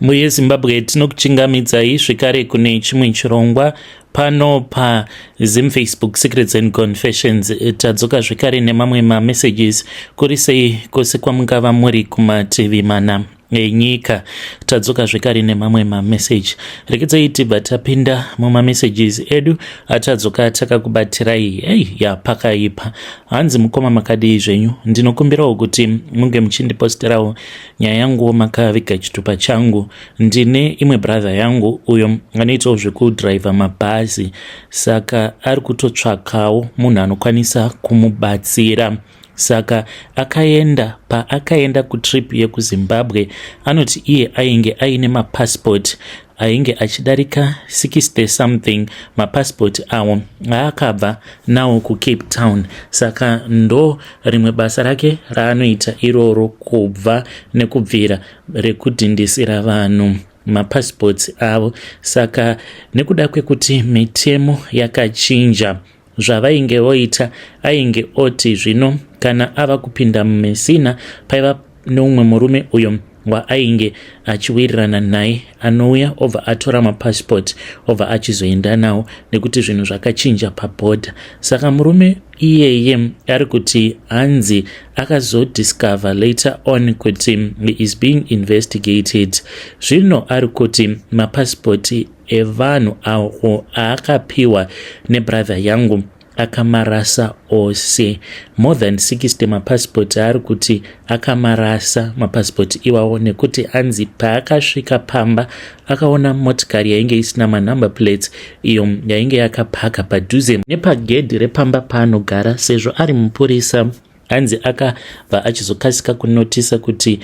Mhuri yeZimbabwe, tinokuchingamidzai zvekare kune chimwe chirongwa pano paZim Facebook Secrets and Confessions. Tadzoka zvekare nemamwe mamessages. Kuri sei kwose kwamungava muri kumativi mana enyika? Tadzoka zvekare nemamwe mameseji. Rekedzai tibva tapinda mumamessages edu atadzoka takakubatirai. Ei, yapakaipa. Hanzi, "Mukoma, makadii zvenyu? Ndinokumbirawo kuti munge muchindiposterawo nyaya yangu makaviga chitupa changu. Ndine imwe brother yangu uyo anoitawo zvekudhiraivha mabhazi, saka ari kutotsvakawo munhu anokwanisa kumubatsira. Saka akaenda, paakaenda kutrip yekuZimbabwe, anoti iye ainge aine mapassport ainge achidarika 60 something, mapassport awo aakabva nawo kuCape Town. Saka ndo rimwe basa rake raanoita iroro, kubva nekubvira rekudhindisira vanhu mapassports avo. Saka nekuda kwekuti mitemo yakachinja, zvavainge voita, ainge oti zvino kana ava kupinda muMessina, paiva neumwe murume uyo waainge achiwirirana naye, anouya obva atora mapassport, obva achizoenda nawo, nekuti zvinhu zvakachinja pabhodha. Saka murume iyeye ari kuti hanzi akazodiscover later on kuti he is being investigated. Zvino ari kuti mapasipoti evanhu avo aakapiwa nebrother yangu akamarasa ose, more than 60 mapasipoti. Ari kuti akamarasa mapasipoti iwawo nekuti anzi paakasvika pamba akaona motikari yainge isina manumber plates, iyo yainge yakapaka padhuze nepagedhi repamba paanogara. Sezvo ari mupurisa, hanzi akabva achizokasika kunotisa kuti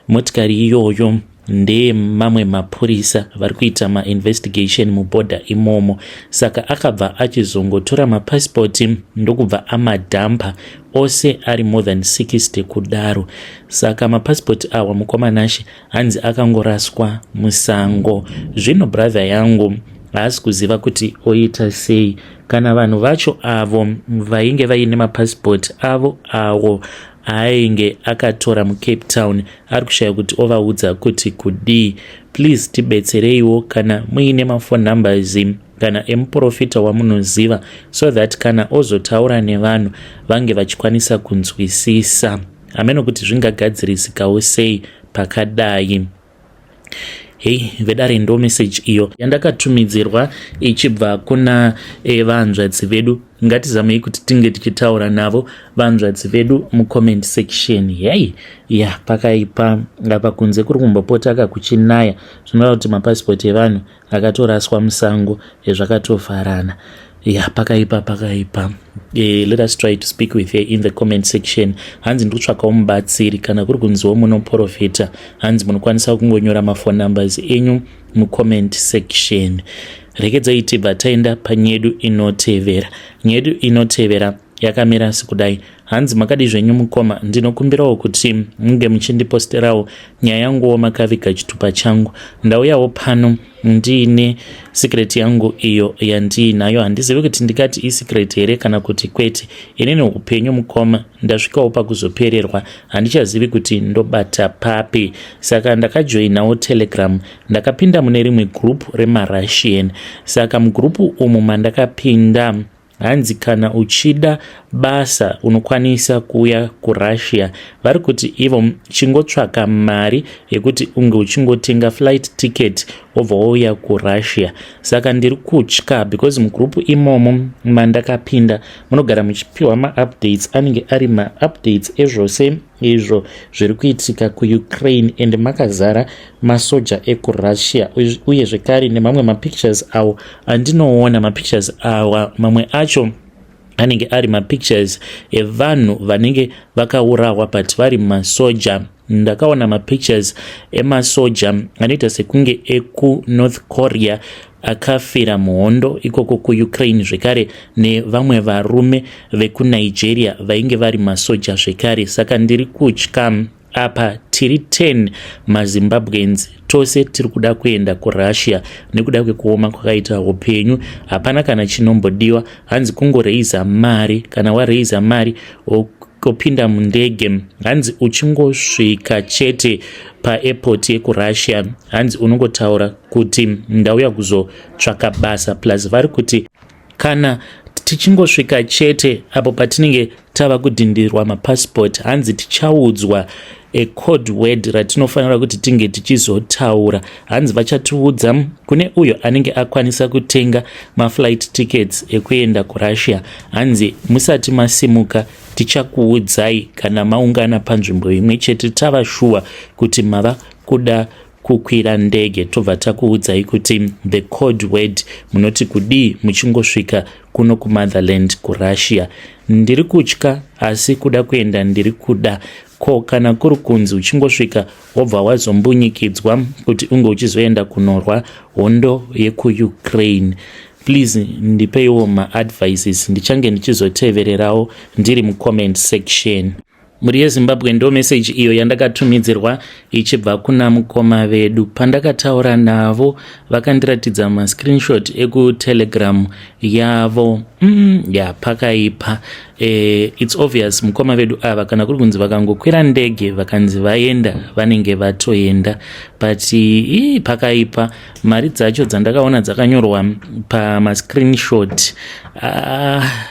motikari iyoyo ndeyemamwe mapurisa vari kuita mainvestigation mubhodha imomo. Saka akabva achizongotora mapasipoti ndokubva amadhampa ose, ari more than 60 kudaro. Saka mapasipoti awa, mukoma Nashe, hanzi akangoraswa musango. Zvino brother yangu haasi kuziva kuti oita sei kana vanhu vacho avo vainge vaine mapasipoti avo awo aainge akatora muCape Town, ari kushaya kuti ovaudza kuti kudii. Please tibetsereiwo kana muine maphone numbers kana emuprofita wamunoziva, so that kana ozotaura nevanhu vange vachikwanisa kunzwisisa. Hameno kuti zvingagadzirisikawo sei pakadai." Hei vedare, ndo message iyo yandakatumidzirwa ichibva kuna vanzvadzi vedu. Ngatizamei kuti tinge tichitaura navo vanzvadzi vedu mucomment section. Hei ya, pakaipa apa. Kunze kuri kumbopota kakuchinaya, zvinoreva kuti mapasipoti evanhu akatoraswa musango, zvakatovharana. Ya, pakaipa, pakaipa. Let us try to speak with her in the comment section. Hanzi, "Ndikutsvakawo mubatsiri. Kana kuri kunziwo munoprofita, hanzi munokwanisa kungonyora maphone numbers enyu mucomment section." Rekedzai tibva taenda panyedu inotevera. Nyedu inotevera yakamira sekudai. Hanzi, "Makadi zvenyu mukoma? Ndinokumbirawo kuti munge muchindiposterawo nyaya yanguwo makaviga chitupa changu. Ndauyawo pano ndiine secret yangu iyo yandiinayo. Handizivi kuti ndikati isecret here kana kuti kwete. Inini upenyu, mukoma, ndasvikawo pakuzopererwa, handichazivi kuti ndobata papi. Saka ndakajoinawo Telegram, ndakapinda mune rimwe group remaRussian. Saka mugroup umu mandakapinda, hanzi kana uchida basa unokwanisa kuuya kuRussia. Vari kuti ivo chingotsvaka mari yekuti unge uchingotenga flight ticket, wobva wauya kuRussia. Saka ndiri kutya because mugroup imomo mandakapinda munogara muchipiwa maupdates, anenge ari maupdates ezvose izvo zviri kuitika kuUkraine, and makazara masoja ekuRussia, uye zvekare nemamwe mapictures awo andinoona. Mapictures awa, mamwe acho anenge ari mapictures evanhu vanenge vakaurawa, but vari masoja. Ndakaona mapictures emasoja anoita sekunge ekuNorth Korea akafira muhondo ikoko kuUkraine, zvekare nevamwe varume vekuNigeria vainge vari masoja zvekare. Saka ndiri kutya. Apa tiri 10 maZimbabweans, tose tiri kuda kuenda kuRussia nekuda kwekuoma kwakaita upenyu. Hapana kana chinombodiwa, hanzi kungoreiza mari. Kana wareiza mari, Kupinda mundege, hanzi uchingosvika chete paairport yekuRussia, hanzi unongotaura kuti ndauya kuzotsvaka basa. Plus vari kuti kana tichingosvika chete apo patinenge tava kudhindirwa mapassport, hanzi tichaudzwa ecode word ratinofanira kuti tinge tichizotaura. Hanzi vachatiudza kune uyo anenge akwanisa kutenga maflight tickets ekuenda kuRussia. Hanzi musati masimuka, tichakuudzai kana maungana panzvimbo imwe chete, tava shuwa kuti mava kuda kukwira ndege, tobva takuudzai kuti the code word munoti kudii muchingosvika kuno kumotherland, kuRussia. Ndiri kutya, asi kuda kuenda ndiri kuda. Ko kana kuri kunzi uchingosvika wobva wazombunyikidzwa kuti unge uchizoenda kunorwa hondo yekuUkraine? Please ndipeiwo maadvices, ndichange ndichizotevererawo ndiri mucomment section. Mhuri yeZimbabwe, ndo meseji iyo yandakatumidzirwa ichibva kuna mukoma vedu. Pandakataura navo, vakandiratidza mascreenshot ekuTelegram yavo. Ya, pakaipa. It's obvious mukoma vedu ava, kana kuri kunzi vakangokwira ndege vakanzi vaenda, vanenge vatoenda. But ii, pakaipa. Mari dzacho dzandakaona dzakanyorwa pamascreenshot,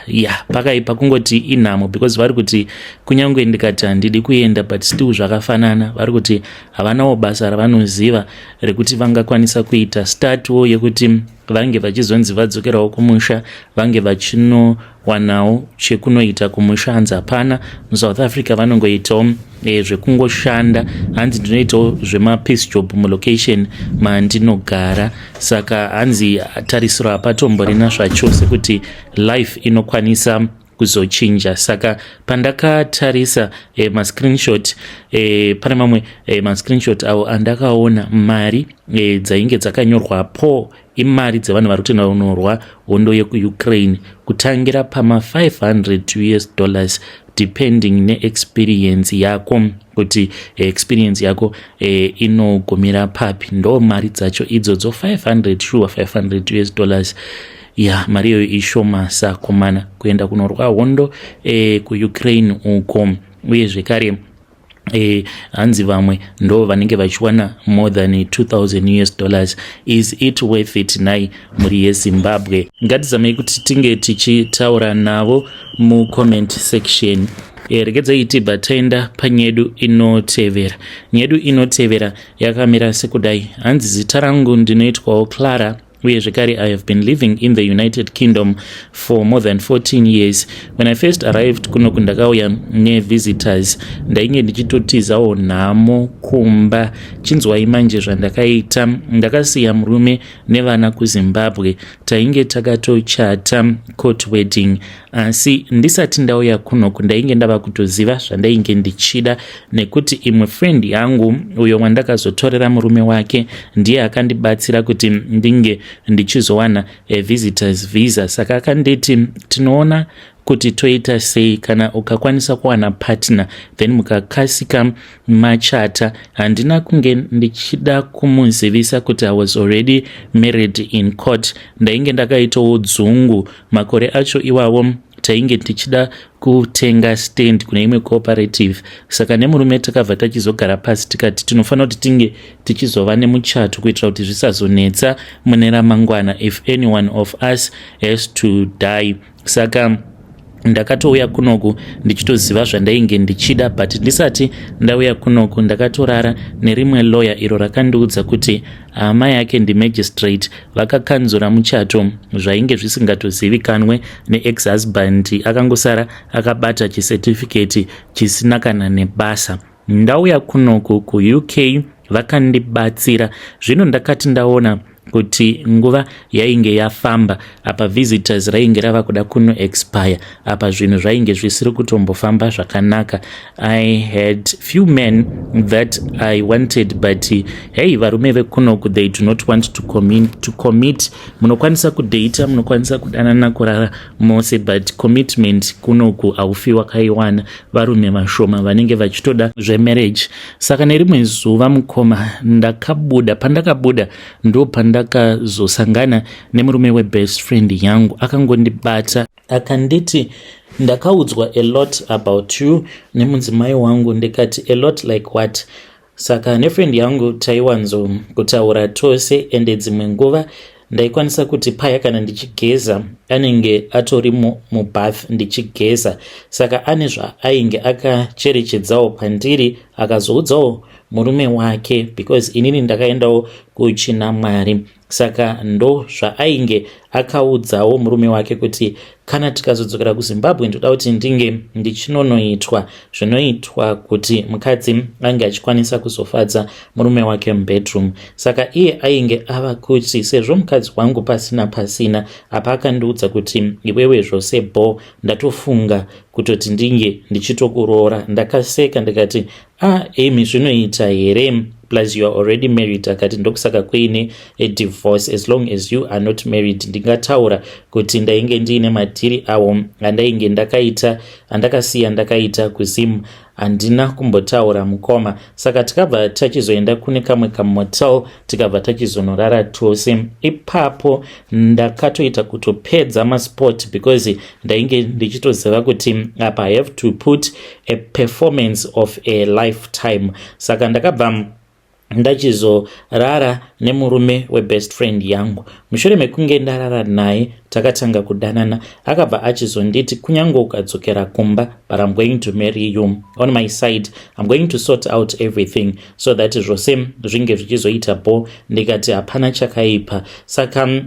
ya, pakaipa. Kungoti inhamo, because vari kuti kunyange ndikati handidi kuenda, but still zvakafanana. Vari kuti havanawo basa ravanoziva rekuti vangakwanisa kuita startwo yekuti vange vachizonzi vadzokerawo kumusha, vange vachinowanawo chekunoita kumusha. Hanzi hapana. MuSouth Africa vanongoitawo zvekungoshanda. Hanzi ndinoitawo zvemapiece job mulocation mandinogara. Saka hanzi tarisiro hapatomborina zvachose kuti life inokwanisa kuzochinja. Saka pandakatarisa mascreenshot, pane mamwe mascreenshot avo andakaona, mari dzainge dzakanyorwapo imari dzevanhu vari kutoenda kunorwa hondo yekuUkraine, kutangira pama500 US dollars, depending neexperience yako, kuti experience yako inogumira papi. Ndo mari dzacho idzodzo, 500, sure, 500 US dollars. Ya, mari iyoyo ishoma sakomana kuenda kunorwa hondo kuUkraine uko. Uye zvekare hanzi vamwe ndo vanenge vachiwana more than 2000 US dollars. Is it worth it nai, mhuri yeZimbabwe? Ngatizamei kuti tinge tichitaura navo mucomment section. Regedzai tibva taenda panyedu inotevera. Nyedu inotevera yakamira sekudai. Hanzi zita rangu ndinoitwawo Clara, uye zvekare I have been living in the United Kingdom for more than 14 years. When I first arrived kunoku, ndakauya nevisitors. Ndainge ndichitotizawo nhamo kumba. Chinzwai manje zvandakaita. Ndakasiya murume nevana kuZimbabwe. Tainge takatochata court wedding, asi ndisati ndauya kunoku ndainge ndava kutoziva zvandainge ndichida, nekuti imwe friend yangu, uyo wandakazotorera murume wake, ndiye akandibatsira kuti ndinge ndichizowana visitors visa. Saka akanditi tinoona kuti toita sei kana ukakwanisa kuwana partner, then mukakasika machata. Handina kunge ndichida kumuzivisa kuti I was already married in court. Ndainge ndakaitawo dzungu. Makore acho iwawo tainge tichida kutenga stand kune imwe cooperative. Saka nemurume takabva tachizogara pasi, tikati tinofanira kuti tinge tichizova nemuchato kuitira kuti zvisazonetsa mune ramangwana if any one of us has to die. Saka ndakatouya kunoku ndichitoziva zvandainge ndichida. But ndisati ndauya kunoku, ndakatorara nerimwe lawyer iro rakandiudza kuti hama yake ndimagistrate, vakakanzura muchato zvainge zvisingatozivikanwe neex-husband. Akangosara akabata chicertificate chisina kana nebasa. Ndauya kunoku kuUK, vakandibatsira. Zvino ndakati ndaona kuti nguva yainge yafamba, apa visitors rainge rava kuda kuno expire, apa zvinhu zvainge zvisiri kutombofamba zvakanaka. I had few men that I wanted, but hey, varume vekunoku, they do not want to commit. Munokwanisa kudata, munokwanisa kudanana, kurara mose, but commitment kunoku haufi wakaiwana. Varume vashoma vanenge vachitoda zvemarriage. Saka nerimwe zuva, mukoma, ndakabuda. Pandakabuda, ndo pandakazosangana nemurume webest friend yangu. Akangondibata akanditi, "Ndakaudzwa a lot about you nemudzimai wangu." Ndikati, "A lot like what?" Saka nefriend yangu taiwanzo kutaura tose, ende dzimwe nguva ndaikwanisa kuti paya kana ndichigeza anenge atori mubath ndichigeza. Saka ane zvaainge akacherechedzawo pandiri, akazoudzawo murume wake, because inini ndakaendawo kuchina Mwari. Saka ndo zvaainge akaudzawo murume wake kuti kana tikazodzokera kuZimbabwe, ndoda kuti ndinge ndichinonoitwa zvinoitwa kuti mukadzi ange achikwanisa kuzofadza murume wake mubedroom. Saka iye ainge ava kuti sezvo mukadzi wangu pasina pasina apa, akandiudza kuti, "Iwewe zvose bo, ndatofunga kutoti ndinge ndichitokuroora." Ndakaseka ndikati, "Ah, Amy, zvinoita here? Plus you are already married." Akati, "Ndokusaka kuine a divorce. As long as you are not married." Ndingataura kuti ndainge ndiine madhiri avo andainge ndakaita, andakasiya ndakaita kuZimu. Handina kumbotaura, mukoma. Saka tikabva tachizoenda kune kamwe kamotel, tikabva tachizonorara tose ipapo. Ndakatoita kutopedza masport because ndainge ndichitoziva kuti apa I have to put a performance of a lifetime. Saka ndakabva ndachizorara nemurume webest friend yangu. Mushure mekunge ndarara naye, takatanga kudanana. Akabva achizonditi, "Kunyange ukadzokera kumba, but I'm going to marry you. On my side I'm going to sort out everything so that zvose zvinge zvichizoita bo." Ndikati, "Hapana chakaipa." Saka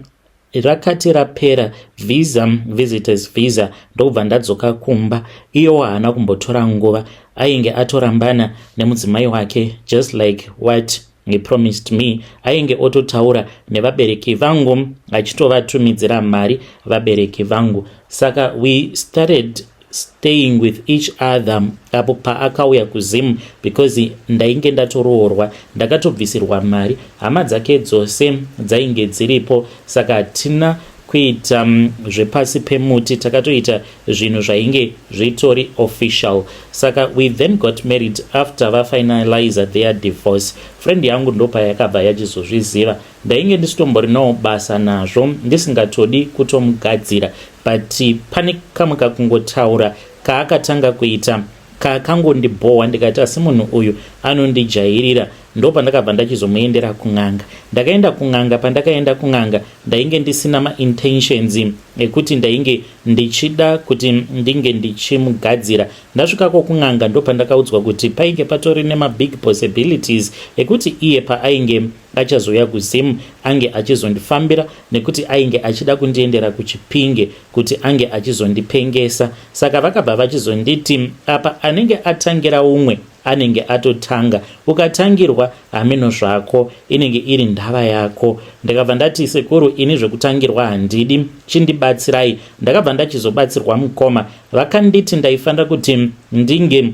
rakati rapera visa, visitors visa, ndokubva ndadzoka kumba. Iyewo haana kumbotora nguva, ainge atorambana nemudzimai wake, just like what he promised me. Ainge ototaura nevabereki vangu, achitovatumidzira mari vabereki vangu. Saka we started staying with each other apo paakauya kuZimu, because ndainge ndatoroorwa, ndakatobvisirwa mari, hama dzake dzose dzainge dziripo. Saka hatina kuita zvepasi pemuti, takatoita zvinhu zvainge zvitori official. Saka we then got married after vafinalize their divorce. Friend yangu ndopayakabva yachizozviziva. Ndainge ndisitomborinawo basa nazvo, ndisingatodi kutomugadzira, but pane kamwe kakungotaura kaakatanga kuita kakangondibhohwa. Ndikati, "Asi munhu uyu anondijairira." Ndopandakabva ndachizomuendera kun'anga. Ndakaenda kun'anga. Pandakaenda kun'anga, ndainge ndisina maintentions ekuti ndainge ndichida kuti ndinge ndichimugadzira. Ndasvikako kun'anga, ndopandakaudzwa kuti painge patori nemabig possibilities ekuti iye paainge achazouya kuZimu ange achizondifambira, nekuti ainge achida kundiendera kuChipinge kuti ange achizondipengesa. Saka vakabva vachizonditi, apa anenge atangira umwe anenge atotanga, ukatangirwa hameno zvako, inenge iri ndava yako. Ndakabva ndati, "Sekuru, ini zvekutangirwa handidi, chindibatsirai." Ndakabva ndachizobatsirwa, mukoma. Vakanditi ndaifanira kuti ndinge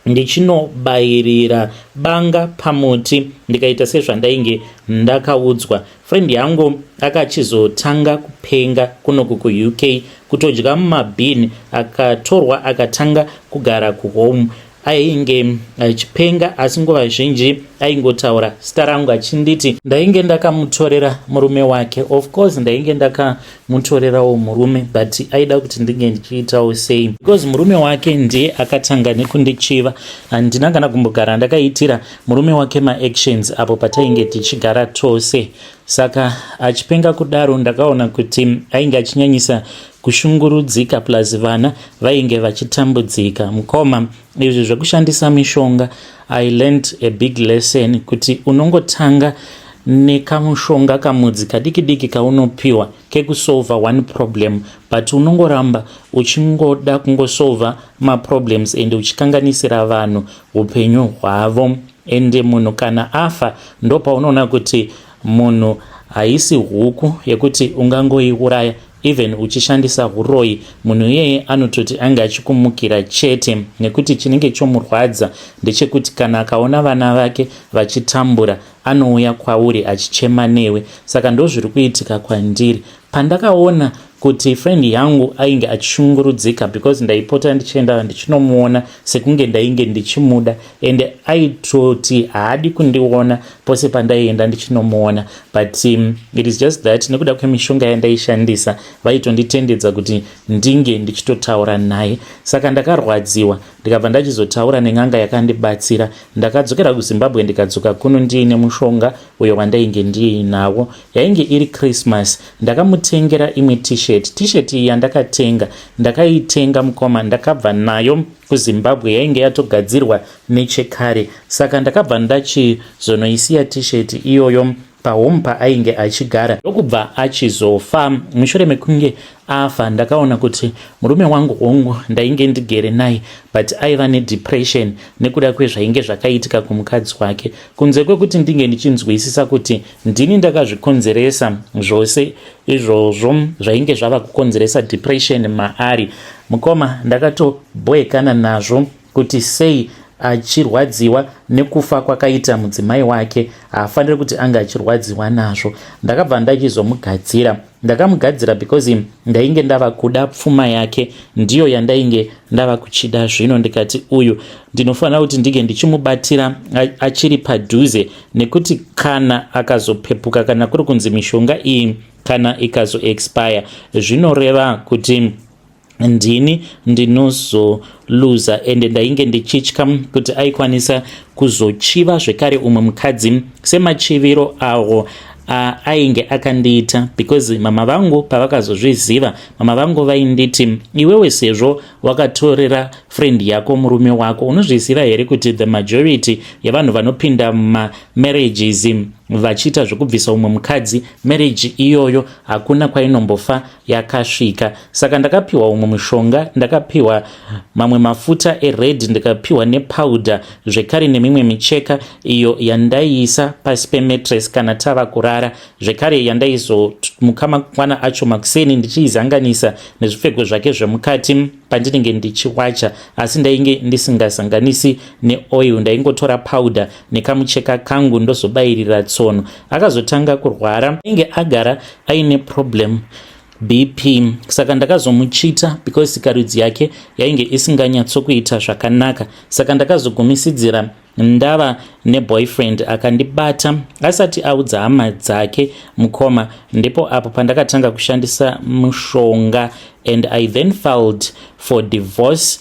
ndichinobayirira banga pamuti. Ndikaita sezvandainge ndakaudzwa. Friend yangu akachizotanga kupenga kunoku kuUK, kutodya mumabhini. Akatorwa akatanga kugara kuhome. Ainge achipenga, asi nguva zhinji aingotaura zita rangu achinditi ndainge ndakamutorera murume wake. Of course ndainge ndakamutorerawo murume, but aida kuti ndinge ndichiitawo sei? Because murume wake ndiye akatanga nekundichiva. Handina kana kumbogara ndakaitira murume wake maactions apo patainge tichigara tose. Saka achipenga kudaro, ndakaona kuti ainge achinyanyisa kushungurudzika, plus vana vainge vachitambudzika. Mukoma, izvi zvekushandisa mishonga, I learned a big lesson kuti unongotanga nekamushonga, kamudzi kadiki diki kaunopiwa kekusolva one problem, but unongoramba uchingoda kungosolva maproblems and uchikanganisira vanhu upenyu hwavo. Ende munhu kana afa, ndopaunoona kuti munhu haisi huku yekuti ungangoiuraya. Even uchishandisa uroyi, munhu iyeye anototi ange achikumukira chete, nekuti chinenge chomurwadza ndechekuti kana akaona vana vake vachitambura, anouya kwauri achichema newe. Saka ndozviri kuitika kwandiri. Pandakaona Kuti friend yangu ainge achishungurudzika because ndaipota ndichienda ndichinomuona sekunge ndainge ndichimuda, and aitoti haadi kundiona pose pandaienda ndichinomuona. But it is just that nekuda kwemishonga yandaishandisa, vaitonditendedza kuti ndinge ndichitotaura naye. Saka ndakarwadziwa, ndikabva ndachizotaura nen'anga yakandibatsira. Ndakadzokera kuZimbabwe, ndikadzoka kuno ndiine mushonga uyo wandainge ndiinawo. Yainge iri Christmas. Ndakamutengera imwe T-shirt. T-shirt iyi yandakatenga, ndakaitenga, mukoma, ndakabva nayo kuZimbabwe, yainge yatogadzirwa nechekare. Saka ndakabva ndachizonoisiya T-shirt iyoyo pahome paainge achigara, ndokubva achizofa. Mushure mekunge afa, ndakaona kuti murume wangu, hongu, ndainge ndigere naye, but aiva nedepression nekuda kwezvainge zvakaitika kumukadzi wake. Kunze kwekuti ndinge ndichinzwisisa kuti ndini ndakazvikonzeresa zvose izvozvo zvainge zvava kukonzeresa depression maari, mukoma, ndakatobhoekana nazvo kuti sei achirwadziwa nekufa kwakaita mudzimai wake. Haafaniri kuti ange achirwadziwa nazvo. Ndakabva ndachizomugadzira. Ndakamugadzira because ndainge ndava kuda pfuma yake, ndiyo yandainge ndava kuchida zvino. Ndikati uyu ndinofanira kuti ndinge ndichimubatira achiri padhuze, nekuti kana akazopepuka, kana kuri kunzi mishonga iyi kana ikazoexpire, zvinoreva kuti ndini ndinozoluza. Ende ndainge ndichitya kuti aikwanisa kuzochiva zvekare umwe mukadzi semachiviro awo ainge akandiita, because mama vangu pavakazozviziva, mama vangu vainditi, "Iwewe, sezvo wakatorera friend yako murume wako, unozviziva here kuti the majority yevanhu vanopinda mumamarriages vachiita zvekubvisa umwe mukadzi, marriage iyoyo hakuna kwainombofa yakasvika?" Saka ndakapiwa umwe mushonga, ndakapiwa mamwe mafuta ered, ndikapiwa nepowder zvekare, nemimwe micheka iyo yandaiisa pasi pemattress kana tava kurara, zvekare yandaizomuka mangwana acho makuseni ndichiizanganisa nezvipfeko zvake zvemukati pandinenge ndichiwacha. Asi ndainge ndisingazanganisi neoil, ndaingotora powder nekamucheka kangu, ndozobayirira tsono. Akazotanga kurwara, ainge agara aine problem BP, saka ndakazomuchita because sikarudzi yake yainge isinganyatsokuita zvakanaka. Saka ndakazogumisidzira ndava neboyfriend akandibata asati audza hama dzake. Mukoma, ndipo apo pandakatanga kushandisa mushonga, and I then filed for divorce.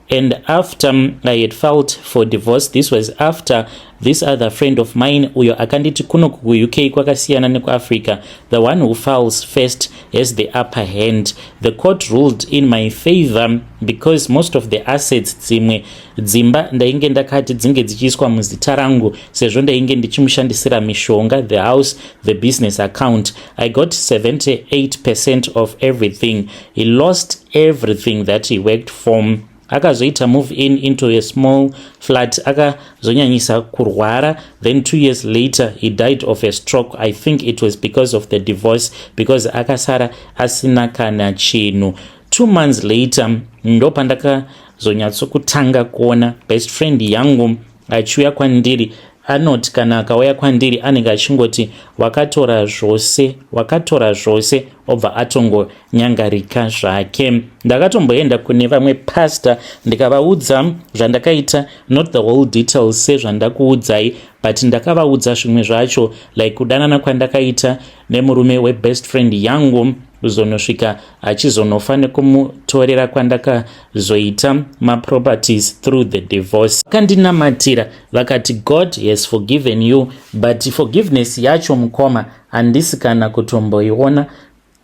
And after I had filed for divorce, this was after this other friend of mine uyo akanditi kuno kuUK kwakasiyana nekuAfrica, the one who files first has the upper hand. The court ruled in my favor because most of the assets, dzimwe dzimba ndainge ndakati dzinge dzichiiswa muzita rangu sezvo ndainge ndichimushandisira mishonga, the house, the business account, I got 78% of everything. He lost everything that he worked for. Akazoita move in into a small flat, akazonyanyisa kurwara. Then 2 years later he died of a stroke. I think it was because of the divorce, because akasara asina kana chinhu. 2 months later ndo pandakazonyatsokutanga kuona best friend yangu achiuya kwandiri. Anoti kana akauya kwandiri, anenge achingoti, "Wakatora zvose, wakatora zvose," obva atongonyangarika zvake. Ndakatomboenda kune vamwe pastor, ndikavaudza zvandakaita, not the whole details sezvandakuudzai, but ndakavaudza zvimwe zvacho, like kudanana kwandakaita nemurume webest friend yangu kuzonosvika achizonofa, nekumutorera kwandakazoita maproperties through the divorce. Vakandinamatira, vakati, "God has forgiven you." But forgiveness yacho, mukoma, handisi kana kutomboiona,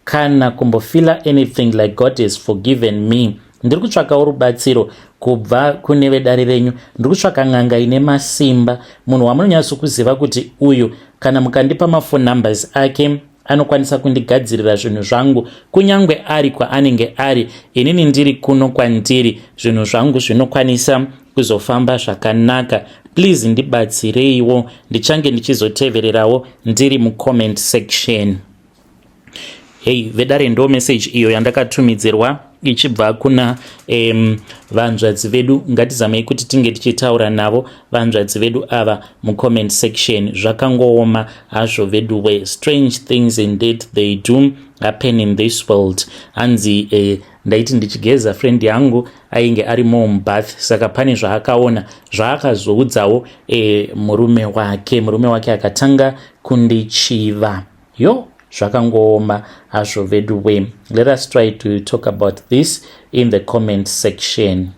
kana kumbofeela anything like God has forgiven me. Ndiri kutsvakawo rubatsiro kubva kune vedare renyu. Ndiri kutsvaka n'anga ine masimba, munhu wamunonyatsokuziva kuti uyu kana mukandipa maphone numbers ake, anokwanisa kundigadzirira zvinhu zvangu, kunyange ari kwaanenge ari, inini ndiri kuno kwandiri, zvinhu zvangu zvinokwanisa kuzofamba zvakanaka. Please ndibatsireiwo. Ndichange ndichizotevererawo ndiri mucomment section. Hei vedare, ndo message iyo yandakatumidzirwa. Ichibva kuna vanzvadzi vedu, ngatizamei kuti tinge tichitaura navo vanzvadzi vedu ava mucomment section. Zvakangooma hazvo veduwe. Strange things indeed, they do happen in this world. Hanzi ndaiti ndichigeza, friend yangu ainge arimo mubath, saka pane zvaakaona zvaakazoudzawo murume wake. Murume wake akatanga kundichiva. Yo, zvakangooma hazvo veduwe. Let us try to talk about this in the comment section.